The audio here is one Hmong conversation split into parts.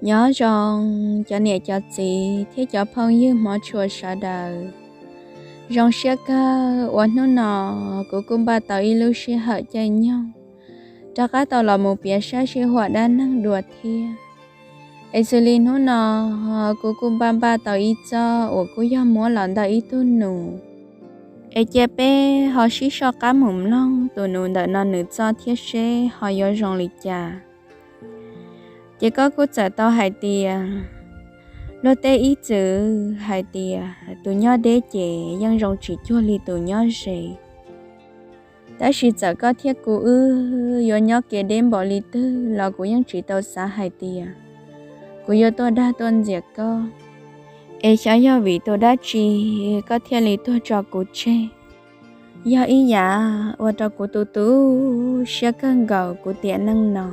Nyob zoo cov niam cov txiv thiab cov phooj ywg hmov tshua sawv daws. Zoo siab kawg uas hnub no kuv kuj npaj tau ib lub sij hawm caij nyoog rov qab tau los mus piav sab sij huam dab neeg dua thiab. Es xws li hnub no kuv kuj npaj npaj tau ib txoj uas kuj yog muab los ntawm ib tug nus. Es cia peb ho sib soj qab mus mloog tus nus ntawm no nws txoj thiab seb ho yuav zoo li cas. Ces koj kuj txawm tau hais tias, luag tej ib txwm hais tias tus nyob deb ces yeej zoo tsis cuag li tus nyob ze. Tab sis txawm koj thiab kuv wb yuav nyob kev deb npaum li twg los kuv yeej tsis tau xav hais tias kuv yuav tuaj dag tuaj ntxias koj. Es xyov yog vim tus dab tsi koj thiaj li tuag tso kuv tseg. Yog ib yam ua rau kuv tu tu siab kawg nkaus kuv tiam neej no.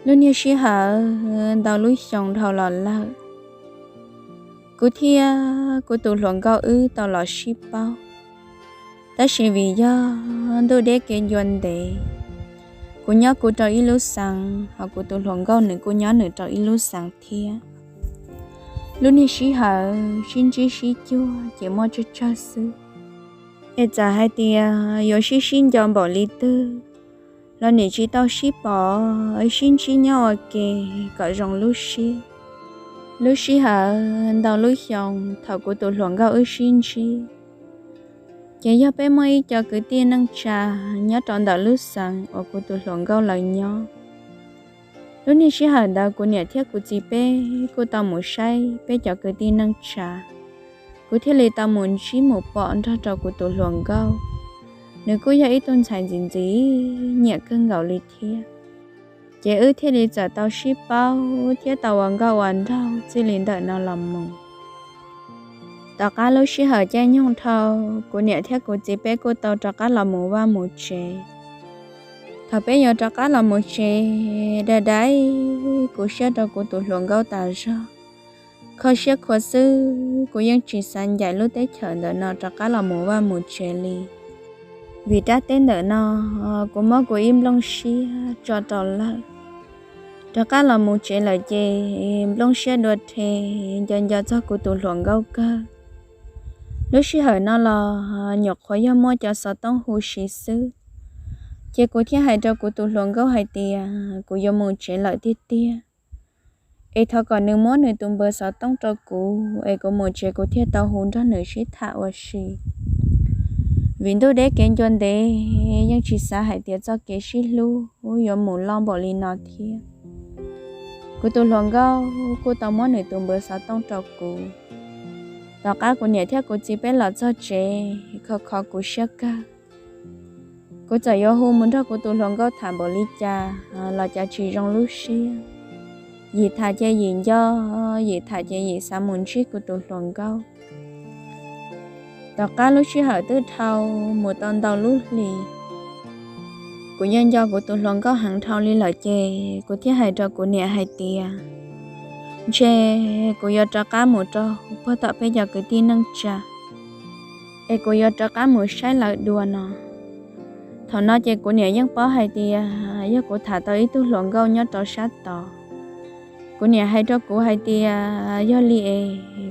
Lub niag sij hawm ntau lub xyoo dhau los lawm, kuv thiab kuv tus hluas nkauj wb tau los sib paub. Tab sis vim yog ntuj deb kev ncua ntev, kuv nyob kuv rau ib lub xeev, ho kuv tus hluas nkauj nws kuj nyob nws rau ib lub xeev thiab. Lub niag sij hawm sib ntsib sib cuag ces muaj tsawg tsawg xwb. Es txawm hais tias yuav sib sib nco npaum li twg los nim tsis tau sib pom sib ntsib nyob ua ke kom zoo lub siab. Lub sij hawm ntau lub xyoo thaum kuv tus hluas nkauj wb sib ntsib, ces yog peb muaj ib co kwv tij neej tsa nyob rau ntawm lub xeev uas kuv tus hluas nkauj lawv nyob. Lub niag sij hawm ntawd kuv niam thiab kuv txiv peb kuj tau mus saib peb cov kwv tij neej tsa. Kuv thiaj li tau mus ntsib mus pom nrog rau kuv tus hluas nkauj. Nws kuj yog ib tug ntxhais ntxim ntxim nyiam kawg nkaus li thiab. Ces wb thiaj li txawm tau sib paub thiab tau ua nkauj ua nraug txij li ntawm no los mus. Tom qab lub sij hawm caij nyoog dhau, kuv niam thiab kuv txiv peb kuj tau rov qab los mus vaj mus tsev. Thaum peb yuav rov qab los mus tsev, dai dai kuv siab rau kuv tus hluas nkauj tas zog. Kho siab khuav xwb, kuv yeej tsis xav ncaim lub teb chaws ntawm no rov qab los mus vaj mus tsev li. Vim rab teb ntawm no kuv muab kuv ib nplooj siab tso rau lawm. Rov qab los mus tsev lawm ces nplooj siab dua rhe, nco nco txog kuv tus hluas nkauj kawg. Lub sij hawm no los nyuam qhuav yog muaj cov xov tooj hu si xwb, ces kuv thiaj hais rau kuv tus hluas nkauj hais tias kuv yuav mus tsev lawm tiag tiag. Es thov kom nws muab nws tus npawb xov tooj rau kuv, es kuv mus tsev kuv thiaj tau hu nrog nws sib tham ua si. Vim ntuj deb kev ncua ntev, yeej tsis xav hais tias txoj kev sib hlub yuav mus loj npaum li no thiab. Kuv tus hluas nkauj kuj tau muab nws tus npawb xov tooj rau kuv. Tom qab kuv niam thiab kuv txiv peb los txog tsev, kho kho kuv siab kawg. Kuv txawm yuav hu mus nrog kuv tus hluas nkauj tham npaum li cas los cas tsis zoo lub siab. Yim tham ces yim nco, yim tham ces yim xav mus ntsib kuv tus hluas nkauj. Tom qab lub sij hawm twb dhau mus tau ntau lub hlis, kuv nco nco kuv tus hluas nkauj heev dhau li lawm ces kuv thiaj hais rau kuv niam hais tias, ntshe kuv yuav rov qab mus rau puag tom peb cov kwv tij neej tsa, es kuv yuav rov qab mus saib lawv dua no. Thaum no ces kuv niam yeej paub hais tias yog kuv tham tau ib tug hluas nkauj nyob rau sab tod. Kuv niam hais rau kuv hais tias yog li es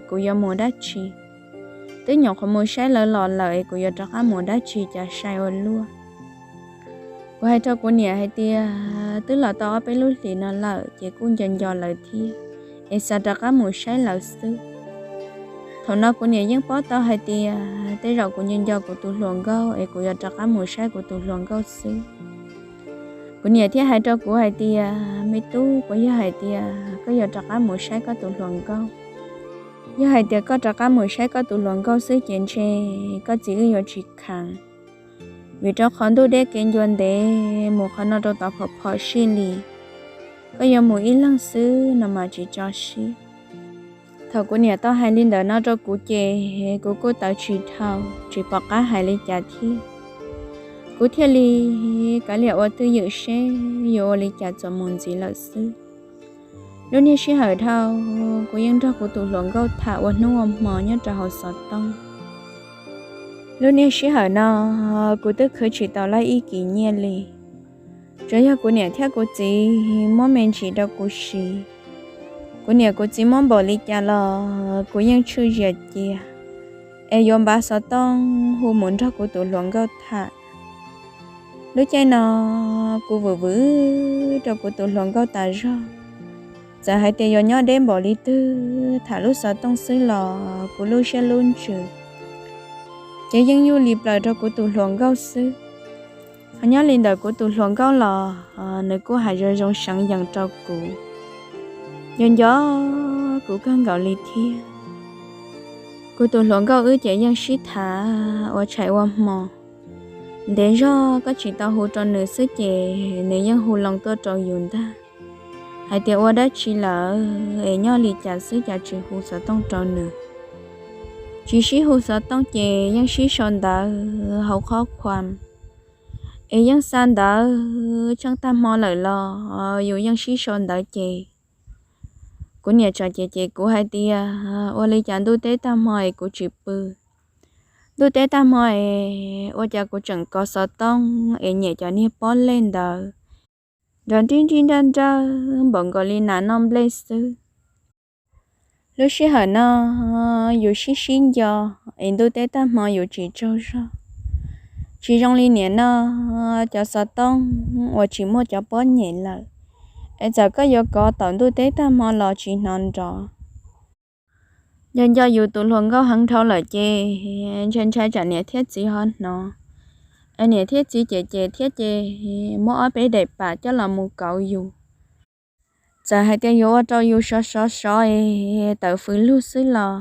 kuv yuav mus dab tsi? Twb nyuam qhuav mus saib lawv los lawm es kuv yuav rov qab mus dab tsi cas sai ua luaj. Kuv hais rau kuv niam hais tias twb los tau ob peb lub hlis no lawm ces kuj nco nco lawv thiab, es xav rov qab mus saib lawv xwb. Thaum no kuv niam yeej paub tau hais tias tej zaum kuv nco nco kuv tus hluas nkauj es kuv yuav rov qab mus saib kuv tus hluas nkauj xwb. Kuv niam thiaj hais rau kuv hais tias, me tub, puas yog hais tias koj yuav rov qab mus saib koj tus hluas nkauj? Yog hais tias koj rov qab mus saib koj tus hluas nkauj xwb ces ntshe koj txiv wb yuav tsis kheev, vim rau qhov ntuj deb kev ncua ntev mus qhov no rau tod phom phom sij li. Koj yuav mus ib leeg xwb no mas tsis tso siab. Thaum kuv niam tau hais li ntawd no rau kuv ces kuv kuj tawv tsis dhau, tsis pom qab hais li cas thiab. Kuv thiaj li kav liam ua twj ywm seb yuav ua li cas txuas mus ntxiv lawm xwb. Lub niag sij hawm dhau, kuv yeej nrog kuv tus hluas nkauj tham ua hnub ua hmo nyob rau hauv xov tooj. Lub niag sij hawm no, kuv twb khwv tsis tau lawm ib kis nyiaj li. Tsuas yog kuv niam thiab kuv txiv muab me ntsis rau kuv siv. Kuv niam kuv txiv muab npaum li cas los kuv yeej tshwj zias cia, es yuav npaj xov tooj hu mus nrog kuv tus hluas nkauj tham. Lub caij no kuv vwm vwm rau kuv tus hluas nkauj tas zog. Txawm hais tias yuav nyob deb npaum li twg tham lub xov tooj xwb los kuv lub siab lub ntsws ces yeej yuj li plaws rau kuv tus hluas nkauj xwb. Ho nyob li ntawm kuv tus hluas nkauj los nws kuj hais zoo zoo seev yees rau kuv, nco nco kuv kawg nkaus li thiab. Kuv tus hluas nkauj wb ces yeej sib tham ua tshais ua hmo. Ntev zog koj tsis tau hu rau nws xwb ces nws yeej hu loo tuaj rau yus ntag, hais tias ua dab tsi lawm es nyob li cas xwb cas tsis hu xov tooj rau nws. Tsis sib hu xov tooj ces yeej sib sau ntawv hauv qhob khuam, es yeej xa ntawv tsheej tag hmo lawm los yus yeej sib sau ntawv ces kuv niam tsom ces ces kuv hais tias ua li cas ntuj teb tag hmo es kuv tsis pw. Ntuj teb tag hmo es ua cas kuv tseem kov xov tooj es nyem cov niag pob lej ntawd nrov nrib nrib nrawj nrawj npaum nkaus li nas noj nplej xwb. Lub sij hawm no yus sib sib nco es ntuj teb tag hmo yus tsis tsaug zog. Tsis zoo li niam no cov xov tooj uas tsis muaj cov pob nyem lawm, es txawm koj yuav kov thaum ntuj teb tag hmo los tsis hnov nrov. Nco nco yus tus hluas nkauj heev dhau lawm ces ntshai ntshai tsam niam thiab txiv ho hnov, es niam thiab txiv cem cem thiab ces muab ob peb daim pam coj los mus kauv yus. Txawm hais tias yuav ua rau yus sov sov sov es tawm fws lug xwb los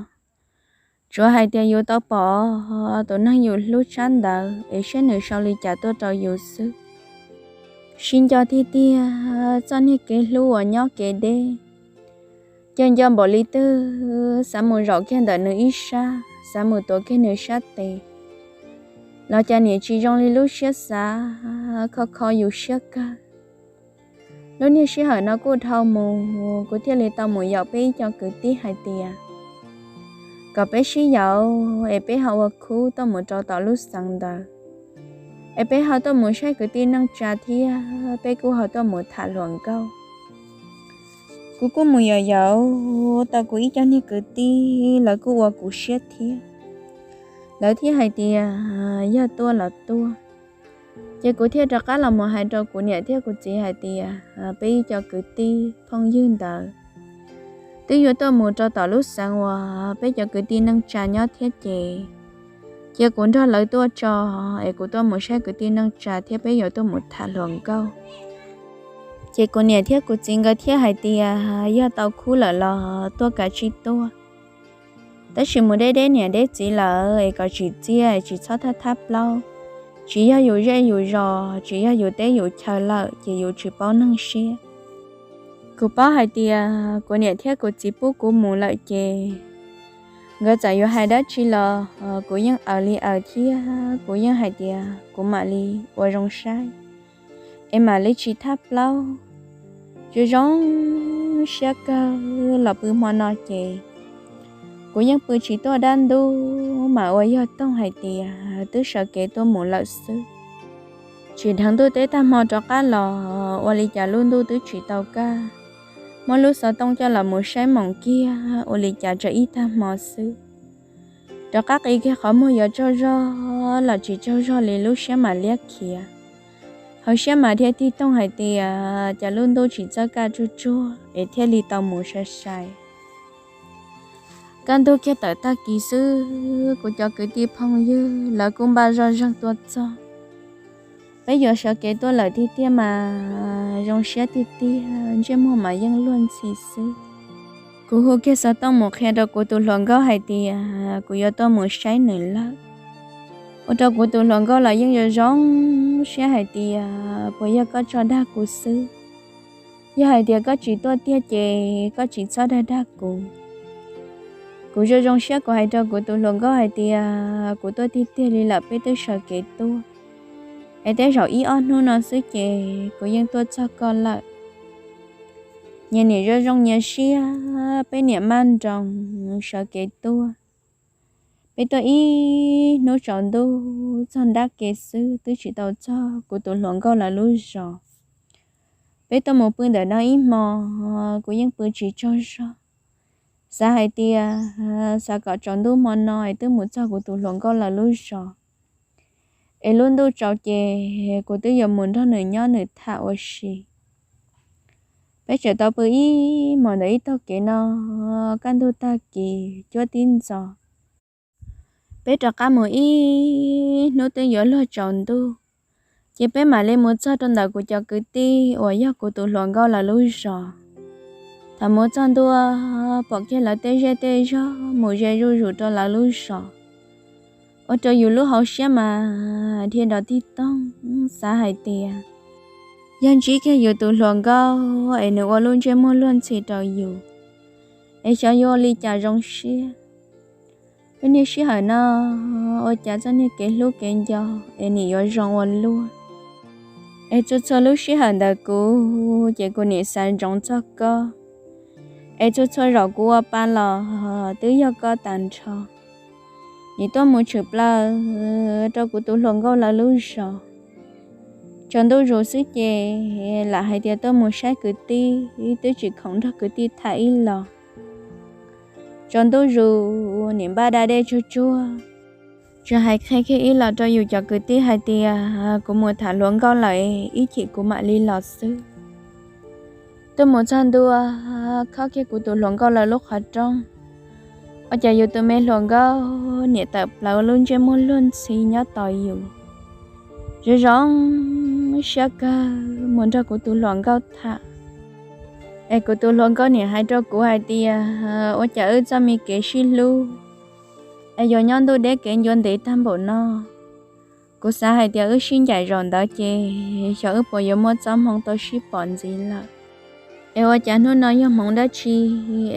tsuav hais tias yus tau pom tus neeg yus hlub tshaj ntawd es saib nws sau li cas tuaj rau yus xwb. Sib nco tiag tiag txoj niag kev hlub uas nyob kev deb. Ces nco npaum li twg xav mus zaum kiag ntawm nws ib sab, xav mus tuav kiag nws sab tes, los cas niam tsis zoo li lub siab xav, kho kho yus siab kawg. Lub niag sij hawm no kuj dhau mus, kuv thiaj li tau mus yaum peb ib co kwv tij hais tias kom peb sib yaum es peb ho ua khub tuaj mus rau tom lub xeev ntawd, es peb ho tuaj mus saib kwv tij neej tsa thiab peb kuj ho tuaj mus tham hluas nkauj. Kuv kuj mus yaum yaum tau kuv ib co niag kwv tij, lawv kuj ua kuv siab thiab. Lawv thiaj hais tias yog tuaj los tuaj. Ces kuv thiaj rov qab los mus hais rau kuv niam thiab kuv txiv hais tias peb ib co kwv tij phooj ywg ntawd twb yuav tuaj mus rau tom lub xeev uas peb cov kwv tij neej tsa nyob thiab ces cia kuv nrog lawv tuaj tso, es kuv tuaj mus saib kwv tij neej tsa thiab peb yuav tuaj mus tham hluas nkauj. Ces kuv niam thiab kuv txiv nkawd thiaj hais tias yog tau khub lawm los tuaj kav tsij tuaj, tab sis mus deb deb niam deb txiv lawm es kom tsim txiaj es tsis txhob thab thab plaub. Tsis yog yus zej yus zos, tsis yog yus teb yus chaw lawm ces yus tsis paub neeg siab. Kuv paub hais tias kuv niam thiab kuv txiv pub kuv mus lawm ces nkawd txawm yuav hais dab tsi los kuv yeej aws li aws thiab kuv yeej hais tias kuv mam li ua zoo saib es mam li tsis thab plaub. Zoo zoo siab kawg los pw hmo no ces kuv yeej pw tsis tuaj dab ntub, mas ua yog toog hais tias twb sawv kev tuaj mus lawm xwb. Tsim dheev ntuj teb tag hmo rov qab los ua li cas lub ntuj twb tsis tau kaj, muab lub xov tooj coj los mus saib moos kiag ua li cas tseem ib tag hmo xwb. Rov qab qi kiag qhov muag yuav tsaug zog los tsis tsaug zog li, lub siab mas liab khiav, hauv siab mas dhia tig toog hais tias cas lub ntuj tsis txawj kaj tsuag tsuag es thiaj li tau mus sai sai. Kaj ntug kiag tawm tag kis xwb, kuv cov kwv tij phooj ywg lawv kuj npaj zoj zeeg tuaj txog. Peb yuav sawv kev tuaj lawm tiag tiag mas zoo siab tiag tiag, ntsej muag mas yeej luag ntxhi xwb. Kuv hu kiag xov tooj mus qhia rau kuv tus hluas nkauj hais tias kuv yuav tuaj mus saib nws lawm. Ua rau kuv tus hluas nkauj los yeej zoo zoo siab hais tias puas yog koj tso dag kuv xwb. Yog hais tias koj tsis tuaj tiag ces koj tsis txhob dag dag kuv. Kuv zoo zoo siab kuv hais rau kuv tus hluas nkauj hais tias kuv tuaj tiag tiag li lawm, peb twb sawv kev tuaj, es tej zaum ib ob hnub no xwb ces kuv yeej tuaj txog koj lawm. Nyias niam zoo zoo nyias siab, peb niam maj nroos sawv kev tuaj. Peb tuaj ib hnub tsaus ntuj txog nrab ke xwb twb tsis tau txog kuv tus hluas nkauj lawv lub zos. Peb tuaj mus pw ntawm no ib hmo, kuv yeej pw tsis tsaug zog. Xav hais tias xav kom tsaus ntuj hmo no es twb mus txog kuv tus hluas nkauj lawv lub zos, es lub ntuj tsaus ces kuv twb yuav mus nrog nws nyob nws tham ua si. Peb tseem tau pw ib hmos ntawm ib tog kev no, kaj ntug tag kis cuab tib ntxos. Peb rov qab mus ib hnub twb yuav luag tsaus ntuj, ces peb mam li mus txog rau ntawm kuv cov kwv tij uas yog kuv tus hluas nkauj lawv lub zos. Thaum mus txog ntua, pom kiag lawv tej zej tej zog mus ze zuj zus rau lawv lub zos, ua rau yus lub hauv siab mas dhia nrov tig toog, xav hais tias yog ntsib kiag yus tus hluas nkauj es nws ua lub ntsej muag luag ntxhi rau yus, es xyov yuav ua li cas zoo siab. Lub niag sij hawm no, ua cas txoj niag kev hlub kev nco es nim yuav zoo ua luaj. Es txhua txhua lub sij hawm ntawm kuv ces kuv nim xav ntsoov txog koj, es txhua txhua zaum kuv ua pa los twb yog koj tag nrho. Nim tuaj mus tshwm plaws rau kuv tus hluas nkauj lawv lub zos. Tsaus ntuj zus xwb ces lam hais tias tuaj mus saib kwv tij, twb tsis khoom nrog kwv tij tham ib los. Tsaus ntuj zus nim npaj da dej tsuag tsuag, tsis hais qhia kiag ib los rau yus cov kwv tij hais tias kuv mus tham hluas nkauj lawm, ib chim kuv mam li los xwb. Tuaj mus txog ntua, khob kiag kuv tus hluas nkauj lawv lub qhov rooj, ua cas yus tus me hluas nkauj nim tawm plaws ua lub ntsej muag luag ntxhi nyob tos yus, zoo zoo siab kawg mus nrog kuv tus hluas nkauj tham. Es kuv tus hluas nkauj nim hais rau kuv hais tias ua cas wb txoj me kev sib hlub es yuav nyob ntuj deb kev ncua ntev tag npaum no. Kuv xav hais tias wb sib ncaim zaum ntawd ces xyov wb puas yuav muaj txoj hmoo tau sib pom ntxiv lawm. Es ua cas hnub no yog hmoov dab tsi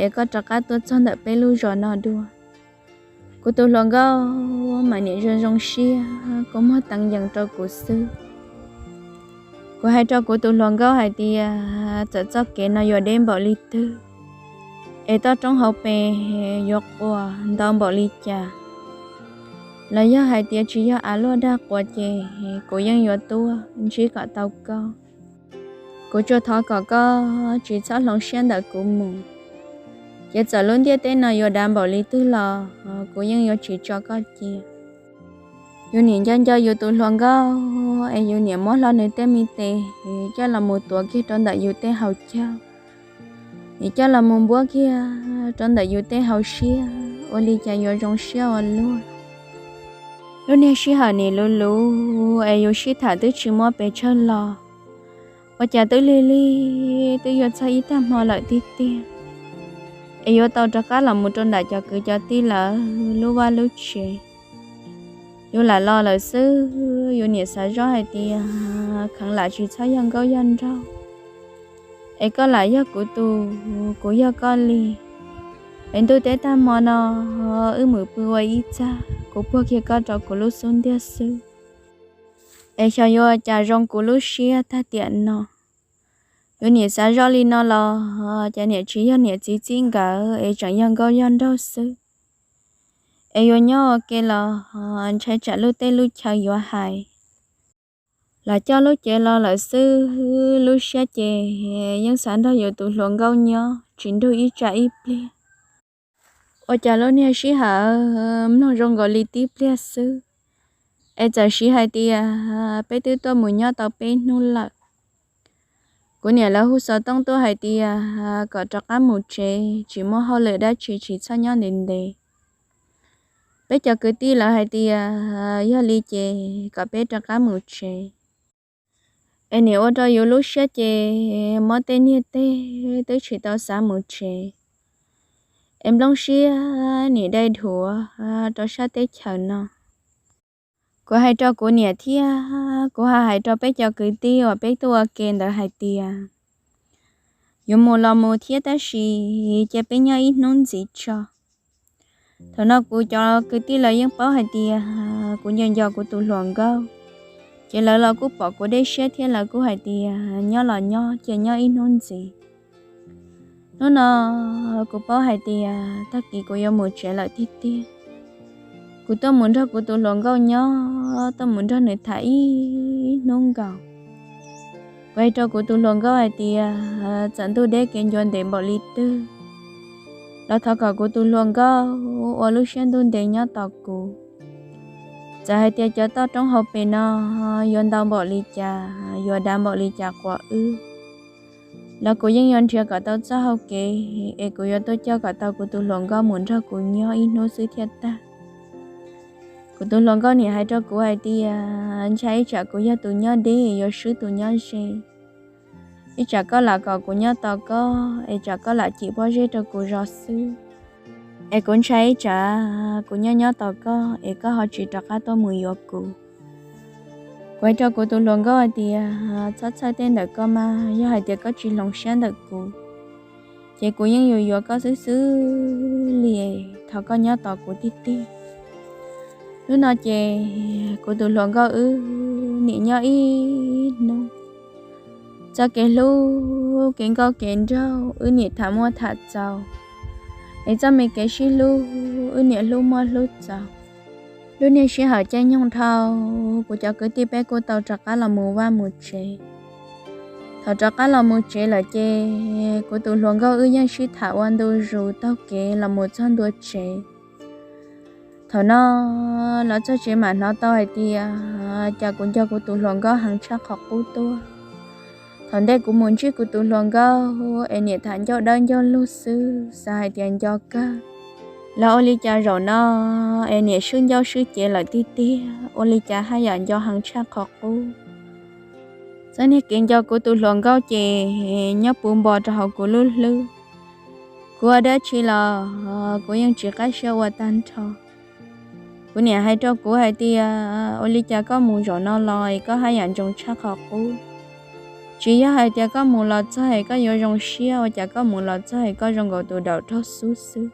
es koj rov qab tuaj txog ntawm peb lub zos no dua? Kuv tus hluas nkauj mas nim zoo zoo siab, kua muag teev yees rau kuv xwb. Kuv hais rau kuv tus hluas nkauj hais tias txawm txoj kev no yuav deb npaum li twg, es toj roob hauv pes yuav quas ntau npaum li cas, los yog hais tias tsis yog av luaj dag quas ces kuv yeej yuav tuaj ntsib kom tau koj. Kuv tsuas thov kom koj tsis txhob hloov siab ntawm kuv mus, ces txawm lub ntiaj teb no yuav dav npaum li twg los kuv yeej yuav tsis tso koj cia. Yus nim nco nco yus tus hluas nkauj es yus nim muab hlo nws tej me tes coj los mus tuav kiag rau ntawm yus tej hauv caug, nim coj los mus npuab kiag rau ntawm yus tej hauv siab, ua li cas yuav zoo siab ua luaj. Lub niag sij hawm nim luv luv es yus sib tham twb tsis muaj pes tsawg los, ua cas twb lig lig twb yuav txog ib tag hmo lawm tiag tiag, es yuav tau rov qab los mus rau nram cov kwv cov tij lawv lub vaj lub tsev. Yus lam los lawm xwb, yus nim xav zoj hais tias kheev lam tsis txhob yog nkauj yog nraug, es koj lam yog kuv tus, kuv yog koj li. Es ntuj teb tag hmo no wb mus pw ua ib txaj, kuv puag kiag koj rau kuv lub xub ntiag xwb, es xyov yuav cas zoo kuv lub siab tag tiam no. Yus nim xav zoj li no los ces nim tsis yog niam txiv txib nkawd es tseem yog nkauj yog nraug xwb. Es yuav nyob ua ke los ntshai tsam lub teb lub chaw yuav hais. Los coj lub cev los lawm xwb, lub siab ces yeej xav nrog yus tus hluas nkauj nyob tsis nrug ib tsam ib pliag. Ua cas lub niag sij hawm mloog zoo nkaus li tib pliag xwb, es txawm siv hais tias peb twb tuaj mus nyob tau peb hnub lawm. Kuv niam lawv hu xov tooj tuaj hais tias kom rov qab mus tsev, tsis muaj hauj lwm dab tsi tsis txhob nyob ntev ntev. Peb cov kwv tij lawv hais tias yog li ces kom peb rov qab mus tsev. Es nim ua rau yus lub siab ces mob tej niag teg twb tsis tau xav mus tsev. Es nplooj siab nim dai dhuav rau sab teb chaws no. Kuv hais rau kuv niam thiab kuv ho hais rau peb cov kwv tij uas peb tuaj ua ke ntawd hais tias yuav mus los mus thiab tab sis cia peb nyob ib hnub ntxiv tso. Thaum no kuv cov kwv tij lawv yeej paub hais tias kuv nco nco kuv tus hluas nkauj, ces lawv los kuj pom kuv deb siab thiab lawv kuj hais tias nyob los nyob, cia nyob ib hnub ntxiv. Hnub no kuv paub hais tias tag kis kuv yuav mus tsev lawm tiag tiag. Kuv tuaj mus nrog kuv tus hluas nkauj nyob, tuaj mus nrog nws tham ib hnub nkaus. Kuv hais rau kuv tus hluas nkauj hais tias, txawm ntuj deb kev ncua ntev npaum li twg los thov kom kuv tus hluas nkauj ua lub siab ntuj ntev nyob tos kuv. Txawm hais tias cov toj roob hauv pes no yuav ntau npaum li cas, yuav dav npaum li cas quas wb, los kuv yeej yuav nrhiav kom tau txoj hau kev es kuv yuav tuaj coj kom tau kuv tus hluas nkauj mus nrog kuv nyob ib hnub xwb thiaj tag. Kuv tus hluas nkauj niam hais rau kuv hais tias, ntshai ib tsam kuv yog tus nyob deb yuav swb tus nyob ze. Ib tsam koj lam kom kuv nyob tos koj es tsam koj lam cim pob zeb rau kuv zov xwb. Es kuv ntshai ib tsam kuv nyob nyob tos koj es koj ho tsis rov qab tuaj mus yuav kuv. Kuv hais rau kuv tus hluas nkauj hais tias, txhob txhawj tej ntawm ko mas, yog hais tias koj tsis hloov siab ntawm kuv, ces kuv yeej yuav yuav koj xwb xwb li, thov koj nyob tos kuv tiag tiag. Hnub no ces kuv tus hluas nkauj wb niam nyob ib hnub, txoj kev hlub kev nkauj kev nraug wb niam tham muaj tham txaus, es txoj me kev sib hlub wb niam hlub muaj hlub txaus. Lub niag sij hawm caij nyoog dhau, kuv cov kwv tij peb kuj tau rov qab los mus vaj mus tsev. Thaum rov qab los mus tsev lawm ces kuv tus hluas nkauj wb yeej sib tham ua ntu zus taug kev los mus txog ntua tsev. Thaum no los txog tsev mam hnov tau hais tias cas kuv nco kuv tus hluas nkauj heev tshaj qhov qub tuaj. Thaum ntej kuv mus ntsib kuv tus hluas nkauj es niam tham ncauj dawb ncauj lug xwb xav hais tias nco kawg, los ua li cas zaum no es niam swb ncauj swb cev lawm tiag tiag, ua li cas haj yam nco heev tshaj qhov qub. Txoj niag kev nco kuv tus hluas nkauj ces nyob puv npo rau hauv kuv lub hlwb. Kuv ua dab tsi los kuv yeej tsis qab siab ua tag nrho. Kuv niam hais rau kuv hais tias, ua li cas koj mus zaum no los es koj haj yam ntsoov tshaj qhov qub? Tsis yog hais tias koj mus los txog es koj yuav zoo siab, ua cas koj mus los txog es koj zoo nkaus tus daum raug xub xwb?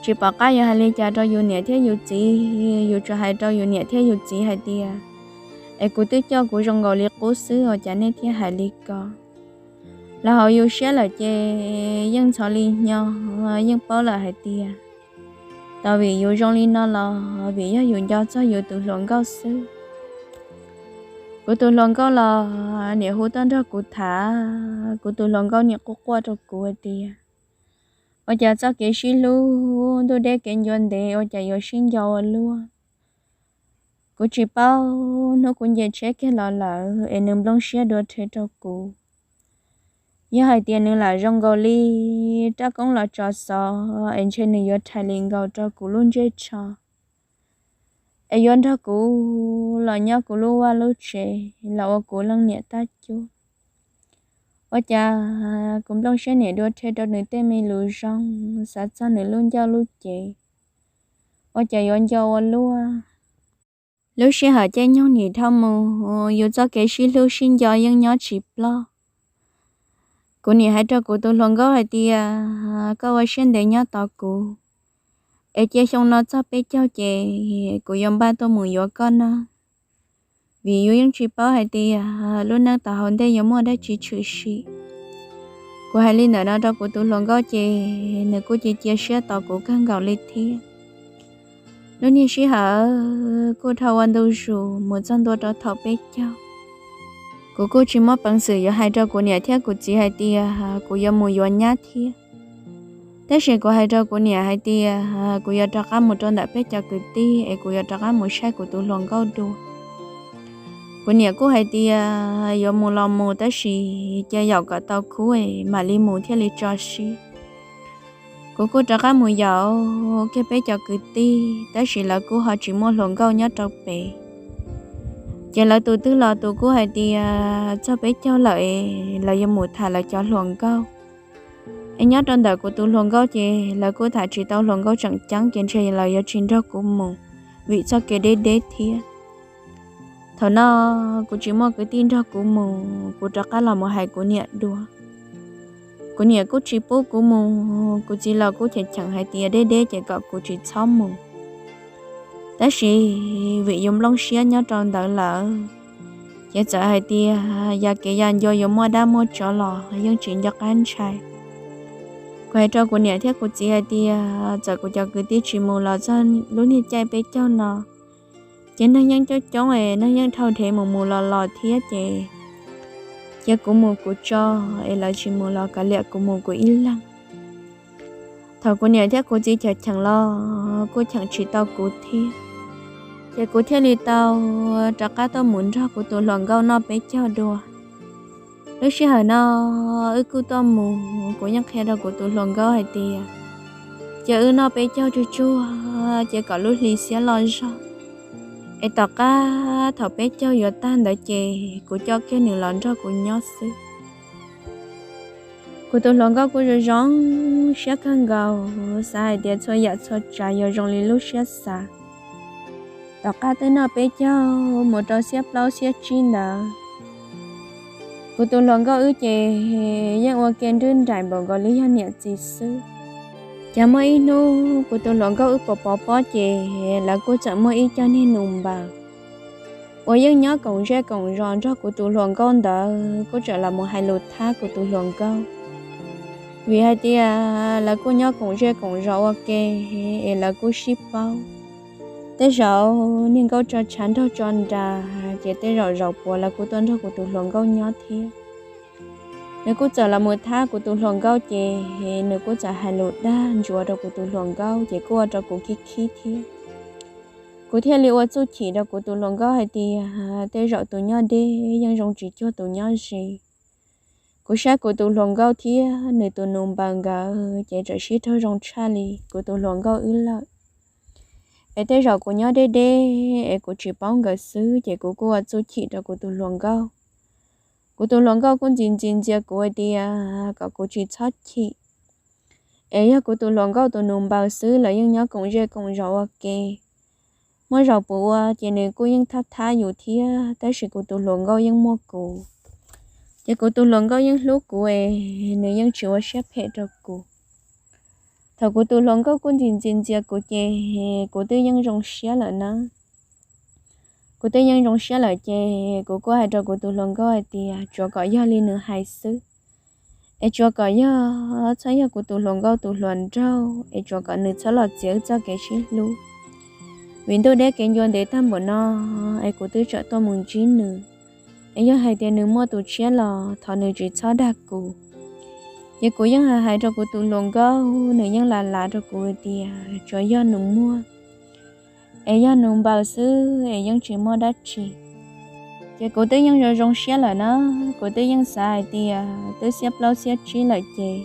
Tsis pom qab yuav hais li cas rau yus niam thiab yus txiv, yus tsuas hais rau yus niam thiab yus txiv hais tias, es kuv twb coj kuv zoo nkaus li qub xwb ua cas nej thiaj hais li ko? Los hauv yus siab lawm ces yeej ntxhov li hnyo, yeej paub lawm hais tias tau vim yus zoo li no los vim yog yus nco txog yus tus hluas nkauj xwb. Kuv tus hluas nkauj los niam hu tuaj nrog kuv tham, kuv tus hluas nkauj niam quaj quaj rau kuv hais tias, ua cas txoj kev sib hlub ntuj deb kev ncua ntev ua cas yuav sib nco ua luaj. Kuv tsis paub hnub kuv nce tsheb kiag los lawm es nws nplooj siab dua rhe rau kuv. Yog hais tias nws lam zoo nkaus li rab koob los tso xov es ntshe nws yuav rhais li nkaus rau kuv lub ntsej tsho, es yuav nrog kuv los nyob kuv lub vaj lub tsev los ua kuv leej niam tab cuab. Ua cas kuv nplooj siab niam dua rhe rau nws tej me lus zoo, xav txog nws lub ncauj lub cev, ua cas yuav nco ua luaj. Lub sij hawm caij nyoog nim dhau mus, yus txoj kev sib hlub sib nco yeej nyob tsis ploj. Kuv niam hais rau kuv tus hluas nkauj hais tias, koj ua siab ntev nyob tos kuv, es cia xyoo no txog peb caug ces kuv yuav npaj tuaj mus yuav koj na. Vim yus yeej tsis paub hais tias lub neej tom hauv ntej yuav muaj dab tsi tshwm sim. Kuv hais li ntawm no rau kuv tus hluas nkauj ces nws kuj cia cia siab tos kuv kawg nkaus li thiab. Lub niag sij hawm kuj dhau ua ntu zus mus txog ntua rau thaum peb caug. Kuv kuj tsis muaj peev xwm yuav hais rau kuv niam thiab kuv txiv hais tias kuv yuav mus yuav nyab thiab. Tab sis kuv hais rau kuv niam hais tias kuv yuav rov qab mus rau ntawm peb cov kwv tij es kuv yuav rov qab mus saib kuv tus hluas nkauj dua. Kuv niam kuj hais tias yuav mus los mus tab sis cia yaum kom tau khub es mam li mus thiaj li tso siab. Kuv kuj rov qab mus yaum kiag peb cov kwv tij tab sis lawv kuj ho tsis muaj hluas nkauj nyob rau pem. Ces lawv tus twg los tus kuj hais tias txog peb caug lawm es lawv yuav mus tham lawv cov hluas nkauj. Es nyob rau ntawm kuv tus hluas nkauj ces lawv kuj tham tsis tau hluas nkauj tseem ceeb ces ntshe lawv yuav tsis nrog kuv mus vim txoj kev deb deb thiab. Thaum no kuv tsis muaj kwv tij nrog kuv mus, kuv rov qab los mus hais kuv niam dua. Kuv niam kuj tsis pub kuv mus, kuv txiv los kuj cheem cheem hais tias deb deb ces kom kuv tsis txhob mus, tab sis vim yus nplooj siab nyob rau ntawd lawm, ces txawm hais tias ya kev ya ncua yuav muaj dab muaj tsov los yeej tsis nco qab ntshai. Kuv hais rau kuv niam thiab kuv txiv hais tias txawm kuv cov kwv tij tsis mus los txog lub niag caij peb caug no, ces neeg yeej coob coob es neeg yeej dhau dhev mus mus los los thiab ces cia kuv mus kuv tso, es lawv tsis mus los kav liam kuv mus kuv ib leeg. Thaum kuv niam thiab kuv txiv cheem cheem los kuj cheem tsis tau kuv thiab. Ces kuv thiaj li tau rov qab tuaj mus nrog kuv tus hluas nkauj noj peb caug dua. Lub sij hawm no wb kuj tuaj mus, kuv yeej qhia rau kuv tus hluas nkauj hais tias, cia wb noj peb caug tsuag tsuag ces kom lub hli xiab loj zog, es tom qab thaum peb caug yuav tag ntawd ces kuv coj kiag nws los nrog kuv nyob xwb. Kuv tus hluas nkauj kuj zoo zoo siab kawg nkaus, xav hais tias txhua yam txhua tsav yuav zoo li lub siab xav. Tom qab twb noj peb caug mus rau xiab plaub xiab tsib ntawd, kuv tus hluas nkauj wb ces yeej ua ke nrwb nraim npaum nkaus li yog niam txiv xwb. Ces muaj ib hnub kuv tus hluas nkauj wb pov pov pob ces lawv kuj txawm muaj ib co niag nus npaws uas yeej nyob koom zej koom zos nrog kuv tus hluas nkauj ntawd kuj txawm los mus hais lus thab kuv tus hluas nkauj. Vim hais tias lawv kuj nyob koom zej koom zos ua ke, es lawv kuj sib paub. Tej zaum niag nkauj tso tshav nraug tso nras ces tej zaum zaum puav lawv kuj tuaj nrog kuv tus hluas nkauj nyob thiab. Nws kuj txawm los mus thab kuv tus hluas nkauj ces nws kuj txawm hais lus dag ntsuav rau kuv tus hluas nkauj ces kuj ua rau kuv khib khib thiab. Kuv thiaj li ua txuj chim rau kuv tus hluas nkauj hais tias tej zaum tus nyob deb yeej zoo tsis cuag tus nyob ze. Kuv saib kuv tus hluas nkauj thiab nws tus nus npaws nkawd ces txawm sib raug zoo tshaj li kuv tus hluas nkauj wb lawm. Es tej zaum kuv nyob deb deb es kuv tsis paub nkawd xwb ces kuv kuj ua txuj chim rau kuv tus hluas nkauj. Kuv tus hluas nkauj kuj ntxim ntxim ntxias kuv hais tias kom kuv tsis txhob chim, es yog kuv tus hluas nkauj tus nus npaws xwb lawv yeej nyob koom zej koom zos ua ke. Muaj zaus puas ua ces nws kuj yeej thab thab yus thiab, tab sis kuv tus hluas nkauj yeej muaj kuv. Ces kuv tus hluas nkauj yeej hlub kuv es nws yeej tsis ua siab phem rau kuv. Thaum kuv tus hluas nkauj kuj ntxim ntxim ntxias kuv ces kuv twb yeej zoo siab lawm na. Kuv twb yeej zoo siab lawm ces kuv kuj hais rau kuv tus hluas nkauj hais tias tsuav kom yog li nws hais xwb, es tsuav kom yog txhob yog kuv tus hluas nkauj tus hluas nraug, es tsuav kom nws txhob los txiav wb txoj kev sib hlub. Vim ntuj deb kev ncua ntev tag npaum no, es kuv twb tseem tuaj mus ntsib nws, es yog hais tias nws muaj tus tshiab los thov nws tsis txhob dag kuv. Ces kuv yeej hais hais rau kuv tus hluas nkauj, nws yeej lav lav rau kuv tias tsuav yog nws muaj, es yog nws npaws xwb es yeej tsis muaj dab tsi. Ces kuv twb yeej zoo zoo siab lawm na, kuv twb yeej xav hais tias twb xiab plaub xiab tsib lawm ces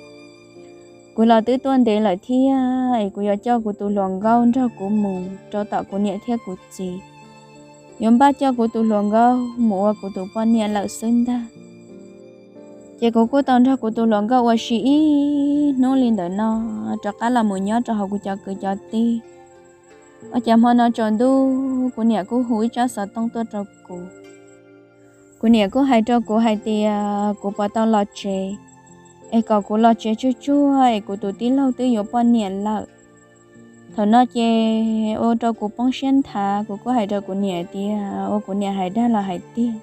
kuv los twb tuaj ntev lawm thiab, es kuv yuav coj kuv tus hluas nkauj nrog kuv mus rau tom kuv niam thiab kuv txiv, yuav npaj coj kuv tus hluas nkauj mus ua kuv tus poj niam lawm xwb ntag. Ces kuv kuj tau nrog kuv tus hluas nkauj ua si ib hnub li ntawm no, rov qab los mus nyob rau hauv kuv cov kwv cov tij. Ua cas hmo no tsaus ntuj kuv niam kuj hu ib tsab xov tooj tuaj rau kuv. Kuv niam kuj hais rau kuv hais tias kuv puas tau los tsev, es kom kuv los tsev tsuag tsuag es kuv tus tij laug twb yuav poj niam lawm. Thaum no ces ua rau kuv poob siab nthav, kuv kuj hais rau kuv niam tias ua kuv niam hais dag los hais tiag.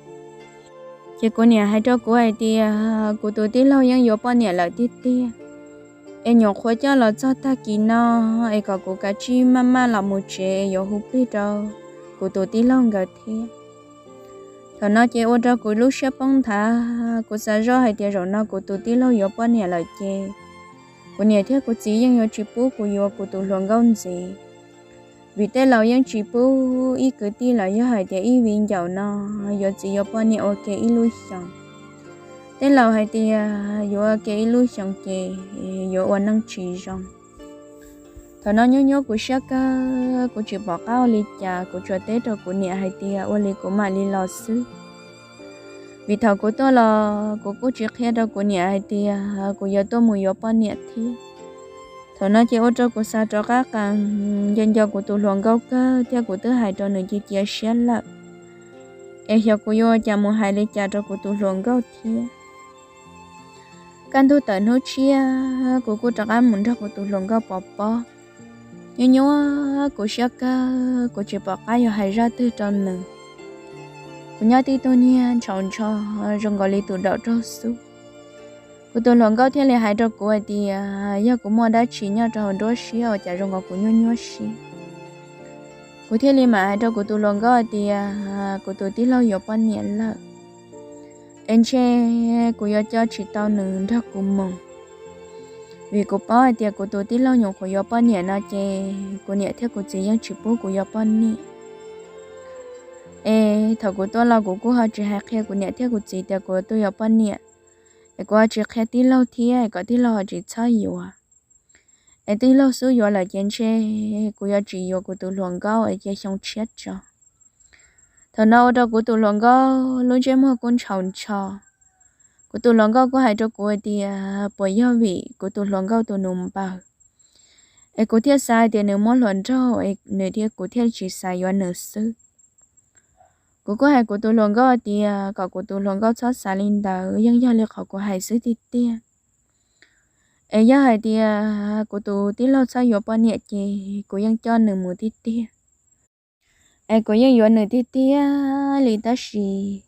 Ces kuv niam hais rau kuv hais tias kuv tus tij laug yeej yuav poj niam lawm tiag tiag, es nyuam qhuav coj los txog tag kis no, es kom kuv kav tsij maj maj los mus tsev es yuav hu plig rau kuv tus tij laug nkawd thiab. Thaum no ces ua rau kuv lub siab poob nthav, kuv xav zoj hais tias zaum no kuv tus tij laug yuav poj niam lawm ces kuv niam thiab kuv txiv yeej yuav tsis pub kuv yuav kuv tus hluas nkauj ntxiv. Vim tej laus yeej tsis pub ib kwv tij los yog hais tias ib viv ncaus no yuav txiv yuav poj niam ua ke ib lub xyoos. Tej laus hais tias yuav ua ke ib lub xyoos ces yuav ua neej tsis zoo. Thaum no nyuaj nyuaj kuv siab kawg, kuv tsis pom qab ua li cas, kuv tsuas teb rau kuv niam hais tias ua li kuv mam li los xwb. Vim thaum kuv tuaj los kuv kuj tsis qhia rau kuv niam hais tias kuv yuav tuaj mus yuav poj niam thiab. Thaum no ces ua rau kuv xav rov qab qees, nco nco kuv tus hluas nkauj kawg thiab kuv twb hais rau nws cia cia siab lawm, es xyov kuv yuav ua cas mus hais li cas rau kuv tus hluas nkauj thiab. Kaj ntug tawm hnub tshiab kuv kuj rov qab mus nrog kuv tus hluas nkauj pov pob. Nyuaj nyuaj kuv siab kawg, kuv tsis pom qab yuav hais zaj twg rau nws. Kuv nyob tib tug niag ntshaus ntsho zoo nkaus li tus daum raug xub. Kuv tus hluas nkauj thiaj li hais rau kuv hais tias yog kuv muaj dab tsi nyob rau hauv nruab siab ua cas zoo nkaus kuv nyuaj nyuaj siab. Kuv thiaj li mam hais rau kuv tus hluas nkauj hais tias kuv tus tij laug yuav poj niam lawm. es ntshe kuv yuav coj tsis tau nws nrog kuv mus, vim kuv paub hais tias kuv tus tij laug nyuam qhuav yuav poj niam no ces kuv niam thiab kuv txiv yeej tsis pub kuv yuav poj niam. Es thaum kuv tuaj los kuv kuj ho tsis hais qhia kuv niam thiab kuv txiv tias kuv tuaj yuav poj niam, es kuv ho tsis qhia tij laug thiab kom tij laug ho tsis txhob yuav. Es tij laug xub yuav lawm ces ntshe kuv yuav tsis yuav kuv tus hluas nkauj es cia xyoo tshiab tso. Thaum no ua rau kuv tus hluas nkauj lub ntsej muag kuj ntshaus ntsho. Kuv tus hluas nkauj kuj hais rau kuv hais tias puas yog vim kuv tus hluas nkauj tus nus npaws es kuv thiaj xav hais tias nws muab hluas nraug es nws thiab kuv thiaj tsis xav yuav nws xwb. Kuv kuj hais kuv tus hluas nkauj hais tias kom kuv tus hluas nkauj txhob xav li ntawd, yeej yog li qhov kuv hais xwb tiag tiag. Es yog hais tias kuv tus tij laug txhob yuav poj niam ces kuv yeej coj nws mus tiag tiag, es kuv yeej yuav nws tiag tiag li. Tab sis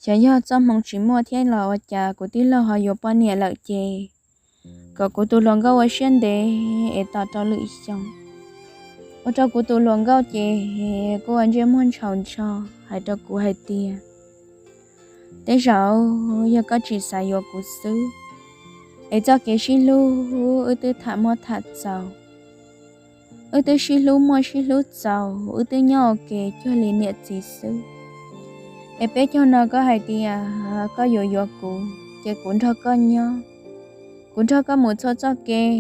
xyov yog txoj hmoo tsis muaj thiab los ua cas kuv tij laug ho yuav poj niam lawm ces kom kuv tus hluas nkauj ua siab ntev es tos rau lwm xyoo. Ua rau kuv tus hluas nkauj ces kuj ua ntsej muag ntshaus ntsho hais rau kuv hais tias tej zaum yog koj tsis xav yuav kuv xwb, es txoj kev sib hlub wb twb tham muaj tham txaus, wb twb sib hlub muaj sib hlub txaus, wb twb nyob ua ke cuag li niam txiv xwb. Es peb caug no koj hais tias koj yuav yuav kuv ces kuv nrog koj nyob, kuv nrog koj mus txhua txoj kev,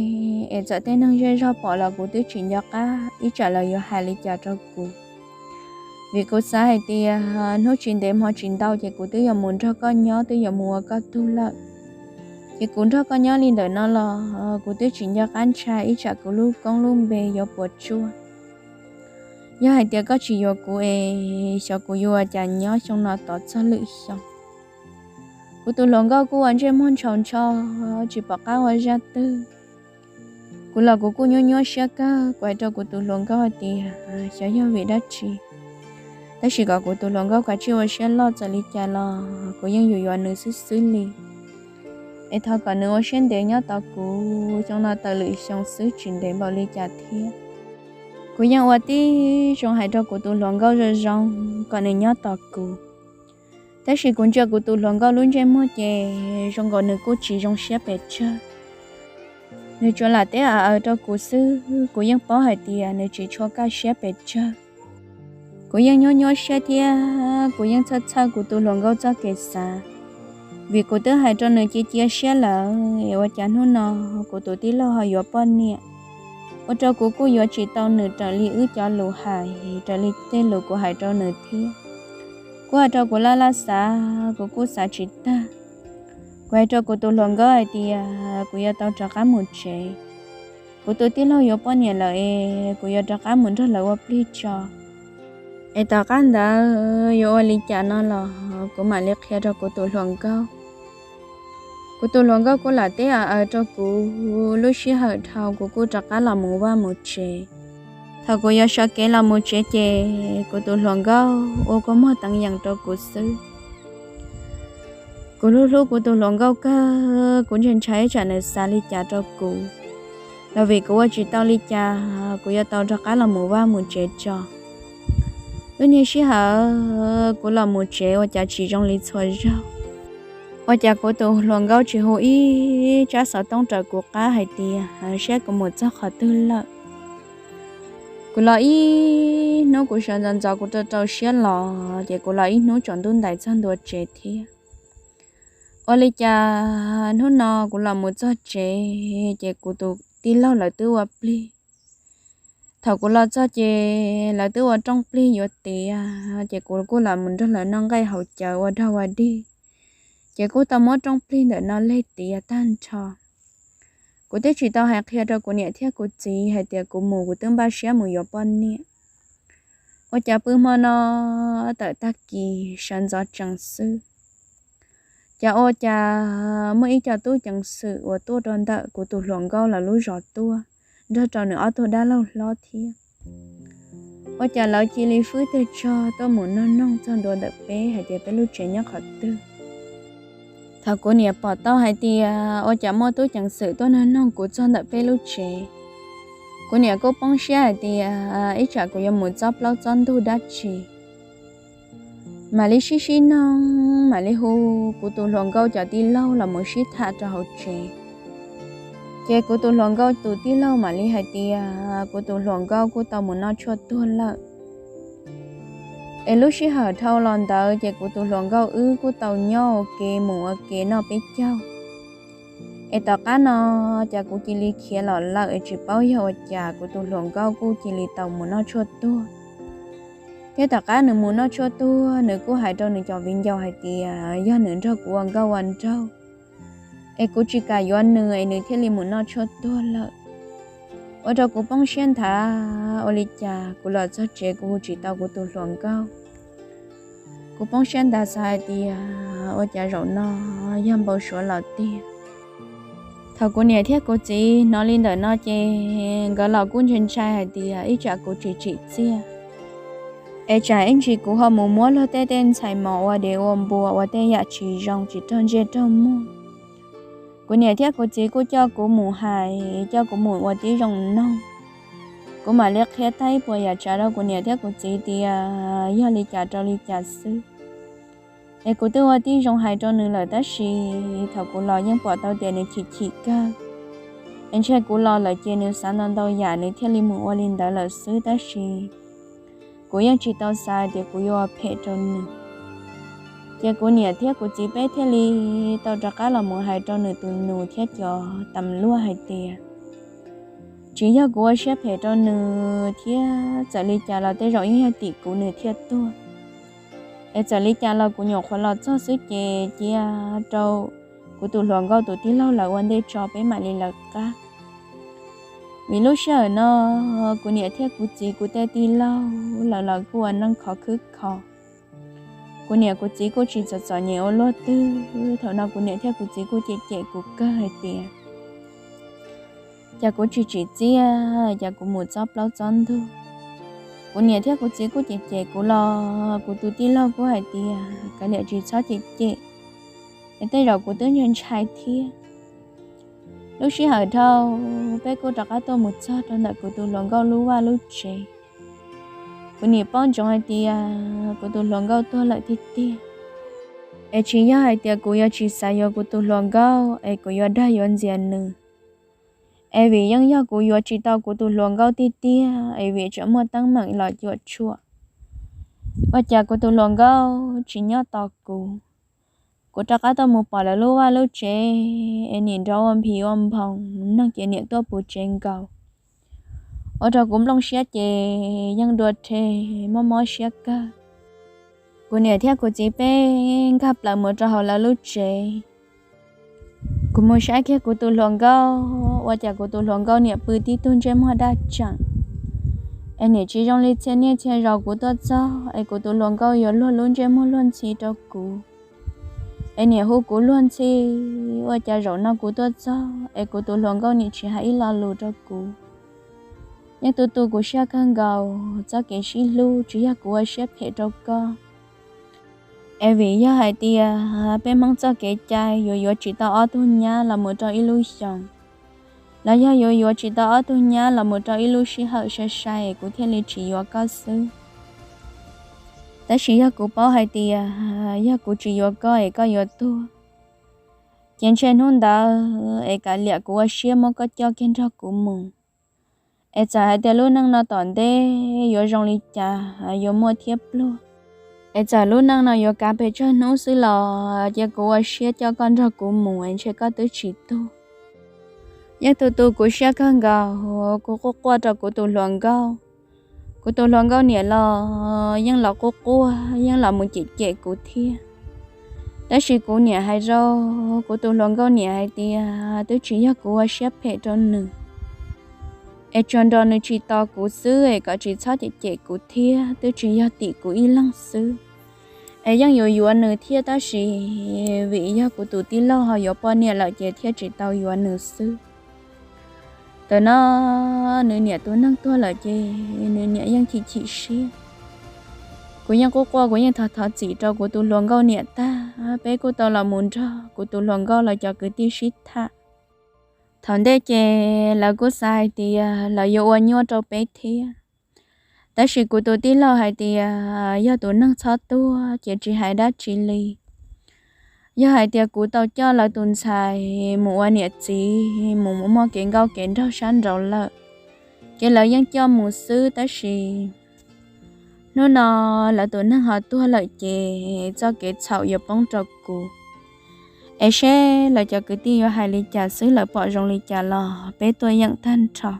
es txawm tej neeg zej zog pom los kuv twb tsis nco qab ib tsam lawv yuav hais li cas rau kuv. Vim kuv xav hais tias hnub tsis ntev hmo tsis ntau ces kuv twb yuav mus nrog koj nyob, twb yuav mus ua koj tug lawm. Ces kuv nrog koj nyob li ntawm no los kuv twb tsis nco qab ntshai ib tsam kuv lub koob lub npe yuav puas tsuaj. Yog hais tias koj tsis yuav kuv es xyov kuv yuav ua cas nyob xyoo no tod txog lwm xyoo. Kuv tus hluas nkauj kuj ua ntsej muag ntshaus ntsho tsis pom qab ua zaj twg. Kuv los kuv kuj nyuaj nyuaj siab kawg, kuv hais rau kuv tus hluas nkauj hais tias xyov yog vim dab tsi, tab sis kom kuv tus hluas nkauj kav tsij ua siab loj, txawm li cas los kuv yeej yuav yuav nws xwb xwb li. Es thov kom nws ua siab ntev nyob tos kuv, xyoo no tawm lwm xyoo xwb tsis ntev npaum li cas thiab. Kuv yeej ua tib zoo hais rau kuv tus hluas nkauj zoo zoo kom nws nyob tos kuv. Tab sis kuv ntsia kuv tus hluas nkauj lub ntsej muag ces zoo nkaus nws kuj tsis zoo siab pes tsawg. Nws tsuas lam teb a aws rau kuv xwb, kuv yeej paub hais tias nws tsis tshua kaj siab pes tsawg. Kuv yeej nyuaj nyuaj siab thiab kuv yeej txhawj txhawj kuv tus hluas nkauj txoj kev xav, vim kuv twb hais rau nws cia cia siab lawm es ua cas hnub no kuv tus tij laug ho yuav poj niam, ua rau kuv kuj yuav tsis tau nws raws li wb cov lus hais, raws li tej lus kuv hais rau nws thiab. Kuj ua rau kuv laj laj xav, kuv kuj xav tsis tag. Kuv hais rau kuv tus hluas nkauj hais tias kuv yuav tau rov qab mus tsev. Kuv tus tij laug yuav poj niam lawm es kuv yuav rov qab mus nrog lawv ua plig tso. Es tom qab ntawd yuav ua li cas no los kuv mam li qhia rau kuv tus hluas nkauj. Kuv tus hluas nkauj kuj lam teb a aws rau kuv, lub sij hawm dhau kuv kuj rov qab los mus vaj mus tsev. Thaum kuv yuav sawv kev los mus tsev ces kuv tus hluas nkauj ua kua muag teev yees rau kuv xwb. Kuv hlub hlub kuv tus hluas nkauj kawg, kuv ntshai ntshai ib tsam nws xav li cas rau kuv, los vim kuv ua tsis tau li cas, kuv yuav tau rov qab los mus vaj mus tsev tso. Lub niag sij hawm kuv los mus tsev ua cas tsis zoo li txhua zaug. Ua cas kuv tus hluas nkauj tsis hu ib tsab xov tooj raws kuv qab hais tias saib kuv mus txog qhov twg lawm. Kuv los ib hnub kuv sawv ntxov ntxov kuv rau rau siab los ces kuv los ib hnub tsaus ntuj ntais txog ntua tsev thiab. Ua li cas hnub no kuv los mus txog tsev ces kuv tus tij laug lawv twb ua plig. Thaum kuv los txog ces lawv twb ua rooj plig yuav tiav, ces kuv kuj los mus nrog lawv noj nqaij haus cawv ua dog ua dig. Ces kuj tau muab rooj plig ntawm no leg tiav tag nrho. Kuv twb tsis tau hais qhia rau kuv niam thiab kuv txiv hais tias kuv mus kuv twb npaj siab mus yuav poj niam. Ua cas pw hmo no tawm tag kis sawv ntxov tsees xwb, cas ua cas muaj ib co tub ceev xwm uas tuaj rau ntawm kuv tus hluas nkauj lawv lub zos tuaj nrog rau nws ob tug dab laug hlob thiab. Ua cas lawv cia li fwb teg tsog tuaj mus nug noog txog ntua ntawm peb hais tias peb lub tsev nyob qhov twg. Thaum kuv niam pom tau hais tias ua cas muaj tub ceev xwm tuaj nug noog kuv txog ntawm peb lub tsev, kuv niam kuj poob siab hais tias ib tsam kuv yuav mus txob plaub txob ntug dab tsi. Mam li sib sib noog mam li hu kuv tus hluas nkauj cov tij laug los mus sib tham rau hauv tsev. Ces kuv tus hluas nkauj tus tij laug mam li hais tias kuv tus hluas nkauj kuj tau mus noj tshuaj tuag lawm. Es lub sij hawm dhau los ntawd ces kuv tus hluas nkauj wb kuj tau nyob ua ke mus ua ke noj peb caug. Es tom qab no ces kuv cia li khiav los lawm es tsis paub yog ua cas kuv tus hluas nkauj kuj cia li tau mus noj tshuaj tuag. Thiab tom qab nws mus noj tshuaj tuag nws kuj hais rau nws cov viv ncaus hais tias yog nws nrog kuv ua nkauj ua nraug, es kuv tsis kam yuav nws es nws thiaj li mus noj tshuaj tuag lawm. Ua rau kuv poob siab nthav, ua li cas kuv los txog tsev kuv hu tsis tau kuv tus hluas nkauj. Kuv poob siab nthav xav hais tias ua cas zaum no yog npau suav los tiag. Thaum kuv niam thiab kuv txiv hnov li ntawm no ces nkawd los kuj ntshai ntshai hais tias ib tsam kuv tsis tsim txiaj, es tsam ib ntsis kuv ho mus muab luag tej tej ntxhais mos ua dev ua npua ua tej yam tsis zoo tsis raug ntsej raug muag. Kuv niam thiab kuv txiv kuj coj kuv mus hais, coj kuv mus ua tib zoo noog. Kuv mam li qhia tag ib puas yam tsav rau kuv niam thiab kuv txiv tias yog li cas rau li cas xwb. Es kuv twb ua tib zoo hais rau nws lawm tab sis thaum kuv los yeej pom tau tias nws chim chim kawg. Es ntshe kuv los lawm ces nws xav ntau ntau yam nws thiaj li mus ua li ntawd lawm xwb tab sis kuv yeej tsis tau xav tias kuv yuav ua phem rau nws. Ces kuv niam thiab kuv txiv peb thiaj li tau rov qab los mus hais rau nws tus nus thiab cov tas luaj hais tias tsis yog kuv ua siab phem rau nws thiab txawm li cas los tej zaum yeej yog tim kuv nws thiaj tuag. Es txawm li cas los kuv nyuam qhuav los txog xwb ces cia rau kuv tus hluas nkauj tus tij laug lawv ua ntej tso peb mam li lawv qab. Vim lub sij hawm no kuv niam thiab kuv txiv kuv tej tij laug lawv los kuj ua neej khov khwb kho. Kuv niam kuv txiv kuj tsis txom txom nyem ua luaj twg, thaum no kuv niam thiab kuv txiv kuj cem cem kuv kawg hais tias cas kuv tsis tsim txiaj, cas kuv mus txob plaub txob ntug. Kuv niam thiab kuv txiv kuj cem cem kuv los kuv tus tij laug kuj hais tias kav liam tsis txhob cem cem, es tej zaum kuv twb ntshai ntshai thiab. Lub sij hawm dhau, peb kuj rov qab tuaj mus txog rau ntawm kuv tus hluas nkauj lub vaj lub tsev. Kuv niam paub ntsoov hais tias kuv tus hluas nkauj tuag lawm tiag tiag, es tsis yog hais tias kuv yuav tsis xav yuav kuv tus hluas nkauj es kuv yuav dag yuav ntxias nws, es vim yeej yog kuv yuav tsis tau kuv tus hluas nkauj tiag tiag es vim tseem muaj teeb meem los cuam tshuam. Ua cas kuv tus hluas nkauj tsis nyob tos kuv, kuv rov qab tuaj mus pom lawv lub vaj lub tsev es nim nrov ua nphis ua nphoos, neeg ces niam tuaj puv tsev nkaus. Ua rau kuv nplooj siab ces yeej dua rhe, mob mob siab kawg. Kuv niam thiab kuv txiv peb nkag plaws mus rau hauv lawv lub tsev. Kuv mus saib kiag kuv tus hluas nkauj, ua cas kuv tus hluas nkauj niam pw tib tug ntsej muag daj tseem, es niam tsis zoo li txhia niaj txhia zaus kuv tuaj txog es kuv tus hluas nkauj yuav luag lub ntsej muag luag ntxhi rau kuv, es niam hu kuv luag ntxhi. Ua cas zaum no kuv tuaj txog es kuv tus hluas nkauj niam tsis hais ib lo lus rau kuv. Yeej tu tu kuv siab kawg nkaus, txoj kev sib hlub tsis yog kuv ua siab phem rau koj, es vim yog hais tias peb Hmoob txoj kev cai yuav yuav tsis tau ob tug nyab los mus rau ib lub xyoos, los yog yuav yuav tsis tau ob tug nyab los mus rau ib lub sij hawm sai sai es kuv thiaj li tsis yuav koj xwb. Tab sis yog kuv paub hais tias yog kuv tsis yuav koj es koj yuav tuag, ces ntshe hnub ntawd es kav liam kuv ua siab muab koj coj kiag nrog kuv mus. Es txawm hais tias lub neej no tom ntej yuav zoo li cas, yuav muaj thiab pluag, es txawm lub neej no yuav kav pes tsawg hnub xwb los cia kuv ua siab coj koj nrog kuv mus es ntshe koj twb tsis tuag. Yeej tu tu kuv siab kawg nkaus, kuv quaj quaj rau kuv tus hluas nkauj. Kuv tus hluas nkauj niam los yeej los quaj quaj, yeej los mus cem cem kuv thiab. Tab sis kuv niam hais rau kuv tus hluas nkauj niam hais tias twb tsis yog kuv ua siab phem rau nws, es tsuas nrog nws tsis tos kuv xwb es kom tsis txhob cem cem kuv thiab, twb tsis yog tim kuv ib leeg xwb. Es yeej yuav yuav nws thiab tab sis vim yog kuv tus tij laug ho yuav poj niam lawm ces thiaj tsis tau yuav nws xwb. Tam no nws niam tus neeg tuag lawm ces nws niam yeej chim chim siab. Kuv yeej quaj quaj, kuv yeej thov thov txim rau kuv tus hluas nkauj niam tag, peb kuj tau los mus nrog kuv tus hluas nkauj lawv cov kwv tij sib tham. Thaum ntej ces lawv kuj xav hais tias lawv yuav ua nyuaj rau peb thiab. Tab sis kuv tus tij laug hais tias yog tus neeg txhob tuag ces tsis hais dab tsi li. Yog hais tias kuv tau coj lawv tus ntxhais mus ua niam txiv, mus muaj kev nkauj kev nraug sab nraud lawm, ces lawv yeej coj mus xwb, tab sis hnub no lawv tus neeg ho tuag lawm ces txoj kev txhaum yuav poob rau kuv. Es seb lawv cov kwv tij yuav hais li cas xwb, lawv pom zoo li cas los peb tuaj yeem tag nrho.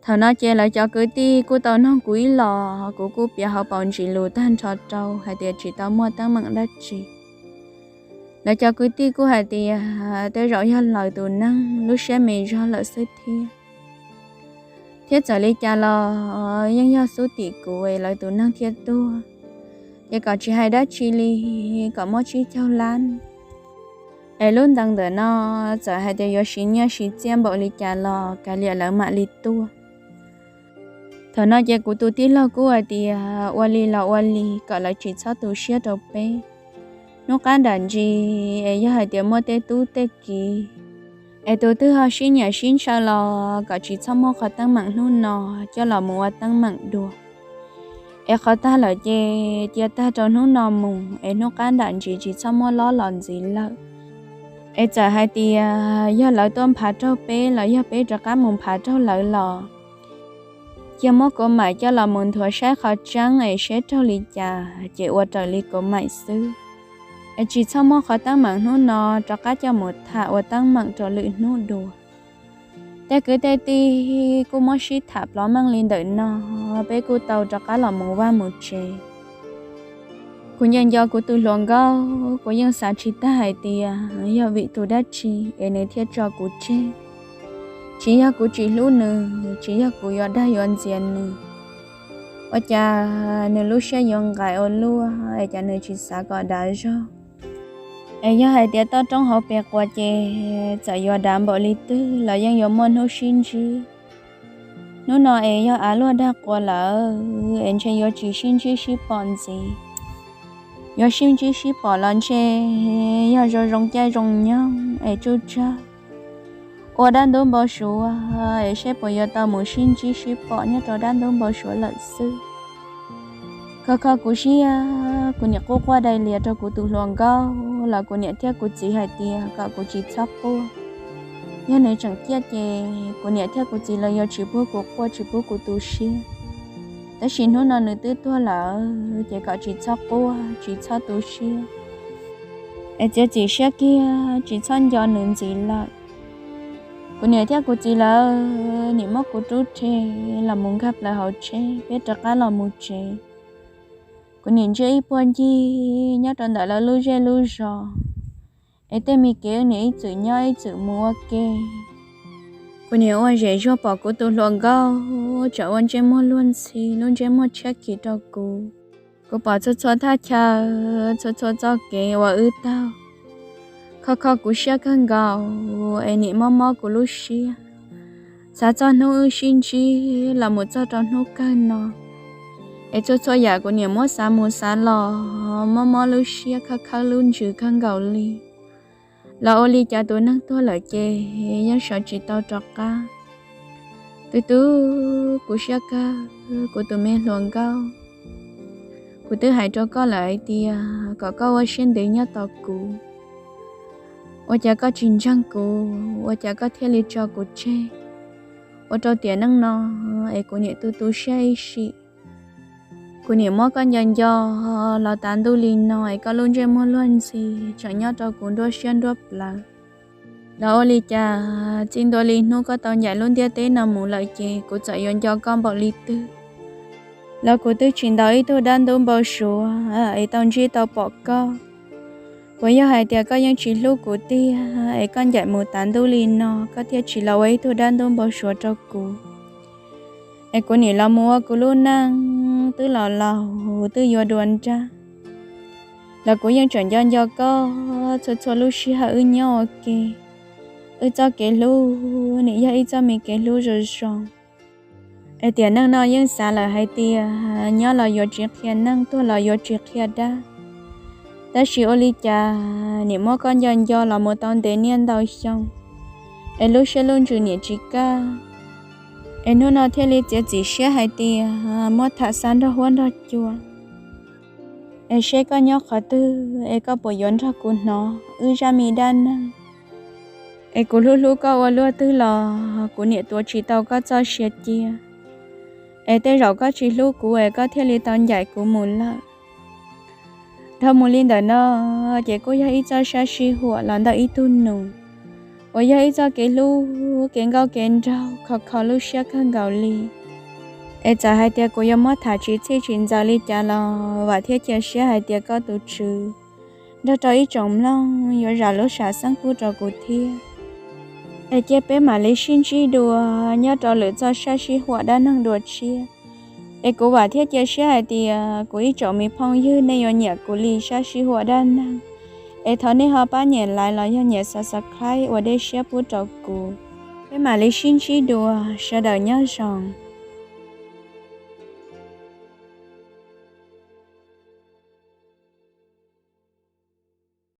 Thaum no ces lawv cov kwv tij kuj tau noog kuv ib los, kuv kuj piav hauv paus ntsis lus tag nrho rau hais tias tsis tau muaj teeb meem dab tsi. Lawv cov kwv tij kuj hais tias tej zaum yog lawv tus neeg lub siab me zog lawm xwb thiab. Thiab txawm li cas los yeej yog xub tim kuv es lawv tus neeg thiaj tuag, ces kom tsis hais dab tsi li, kom muab tsib caug lab. Es lub ntees ntawm no txawm hais tias yuav siv nyiaj siv txiaj npaum li cas los kav liam lawv mam li tuaj. Thaum no ces kuv tus tij laug kuj hais tias ua li los ua li, kom lawv tsis txhob tu siab rau peb. Hnub qab nram ntsis es yog hais tias muaj tej tub tej kiv es tus twg ho sib nyiam sib ntshaw los kom tsis txhob muab qhov teeb meem hnub no coj los mus ua teeb meem dua. Es qhov tag lawm ces cia tag rau hnub no mus, es hnub qab nram ntsis tsis txhob muab lob los ntxiv lawm. Es txawm hais tias yog lawv tuaj nphav raug peb los yog peb rov qab mus nphav raug lawv los, cia muab kuv maim coj los mus nthuav saib qhov tseeb es seb raug li cas ces ua raws li kuv maim xwb. Es tsis txhob muab qhov teeb meem hnub no rov qab coj mus tham ua teeb meem rau lwm hnub dua. Tej kwv tej tij kuj muab sib tham plov meej li ntawm no, peb kuj tau rov qab los mus vaj mus tsev. Kuv nco nco kuv tus hluas nkauj, kuv yeej xav tsis tag hais tias yog vim tus dab tsi es nws thiaj tso kuv tseg. Tsis yog kuv tsis hlub nws, tsis yog kuv yuav dag yuav ntxias nws, ua cas nws lub siab yuav nqaim ua luaj es cas nws tsis xav kom dav zog. Es yog hais tias toj roob hauv pes quas ces txawm yuav dav npaum li twg los yeej yuav muaj hnub sib ntsib. Hnub no es yog av luaj dag quas lawm es ntshe yuav tsis sib ntsib sib pom ntxiv. Yuav sib ntsib sib pom los ntshe yog zoo zoo caij zoo nyoog es tsuj tsawg ua dab ntub npau suav es seb puas yuav tau mus sib ntsib sib pom nyob rau dab ntub npau suav lawm xwb. Kho kho kuv siab, kuv niam quaj quaj dai lias rau kuv tus hluas nkauj los kuv niam thiab kuv txiv hais tias kom kuv tsis txhob quaj. Yog nws tseem ciaj ces kuv niam thiab kuv txiv lawv yuav tsis pub kuv quaj tsis pub kuv tu siab. Tab sis hnub no nws twb tuag lawm ces kom tsis txhob quaj tsis txhob tu siab, es txiav txim siab kiag tsis txhob nco nws ntxiv lawm. Kuv niam thiab kuv txiv lawv nim muab kuv rub rhe los mus nkag plaws hauv tsheb, peb rov qab los mus tsev. Kuv nim ntsia ib puag ncig nyob rau ntawm lawv lub zej lub zos, es tej me kev wb nim ib txwm nyob ib txwm mus ua ke. Kuv nim ua zem zuag pom kuv tus hluas nkauj tseem ua ntsej muag luag ntxhi, lub ntsej muag tshiab khiv rau kuv. Kuv pom txhua txhua thaj chaw, txhua txhua txoj kev uas wb taug, kho kho kuv siab kawg nkaus, es nim mob mob kuv lub siab. Xav txog hnub wb sib ntsib los mus txog rau hnub kawg no, es txhua txhua yam kuv nim muab xav mus xav los, mob mob lub siab khawb khawb lub ntsws kawg nkaus li. Los ua li cas tus neeg tuag lawm ces yeej sawv tsis tau rov qab. Tus tub, kuv siab kawg, kuv tus me hluas nkauj. Kuv twb hais rau koj lawm hais tias kom koj ua siab ntev nyob tos kuv, ua cas koj tsis ntseeg kuv, ua cas koj thiaj li tso kuv tseg? Ua rau tiam neej no es kuv nim tu tu siab ib sim. Kuv nim muab koj nco nco los tav ntuj li no es koj lub ntsej muag luag ntxhi tseem nyob rau kuv nruab siab nruab plawv. Los ua li cas txij ntua li hnub koj tau ncaim lub ntiaj teb no mus lawm ces kuv txawm yuav nco koj npaum li twg los kuv twb tsis ntaus ib tug dab ntub npau suav es tau ntsib tau pom koj. Puas yog hais tias koj yeej tsis hlub kuv tiag es koj ncaim mus tav ntuj li no koj thiaj tsis los ua ib tug dab ntub npau suav rau kuv, es kuv nim los mus ua kuv lub neej twb los laus twb yuav dua nrag, los kuv yeej tseem nco nco koj txhua txhua lub sij hawm wb nyob ua ke. Wb txoj kev hlub nim yog ib txoj me kev hlub zoo zoo. Es tiam neej no yeej xav lawm hais tias nyob los yuav tsis qhia neej, tuag los yuav tsis qhia dab. Tab sis ua li cas nim muab koj nco nco los mus tau ntev niaj ntau xyoo, es lub siab lub ntsws niam tsis kaj, es hnub no thiaj li txiav txim siab hais tias muab tham xa nrog huab nrog cua. Es seb koj nyob qhov twg es koj puas yuav nrog kuv hnov wb zaj me dab neeg. Es kuv hlub hlub koj ua luaj twg los kuv niam tuav tsis tau koj txoj sia cia. Es tej zaum koj tsis hlub kuv es koj thiaj li tau ncaim kuv mus lawm. Dhau mus li ntawm no ces kuj yog ib txoj sab sij huam los ntawm ib tug nus uas yog ib txoj kev hlub kev nkauj kev nraug kho kho lub siab kawg nkaus li. Es txawm hais tias kuv yuav muab tham tsis txhij tsis ntxaws li cas los vam thiab cia siab hais tias koj tus tswv nrog rau ib tsoom mloog yuav zam lub sam xeeb pub rau kuv thiab. Es cia peb mam li sib ntsib dua nyob rau lwm txoj sab sij huam dab neeg dua tshiab. Es kuv vam thiab cia siab hais tias kuv ib tsoom me phooj ywg nej yuav nyiam kuv li sab sij huam dab neeg. Es thov nej ho pab nyem like los yog nyem subscribe ua dej siab pub rau kuv. Peb mam li sib ntsib dua, sawv daws nyob zoo.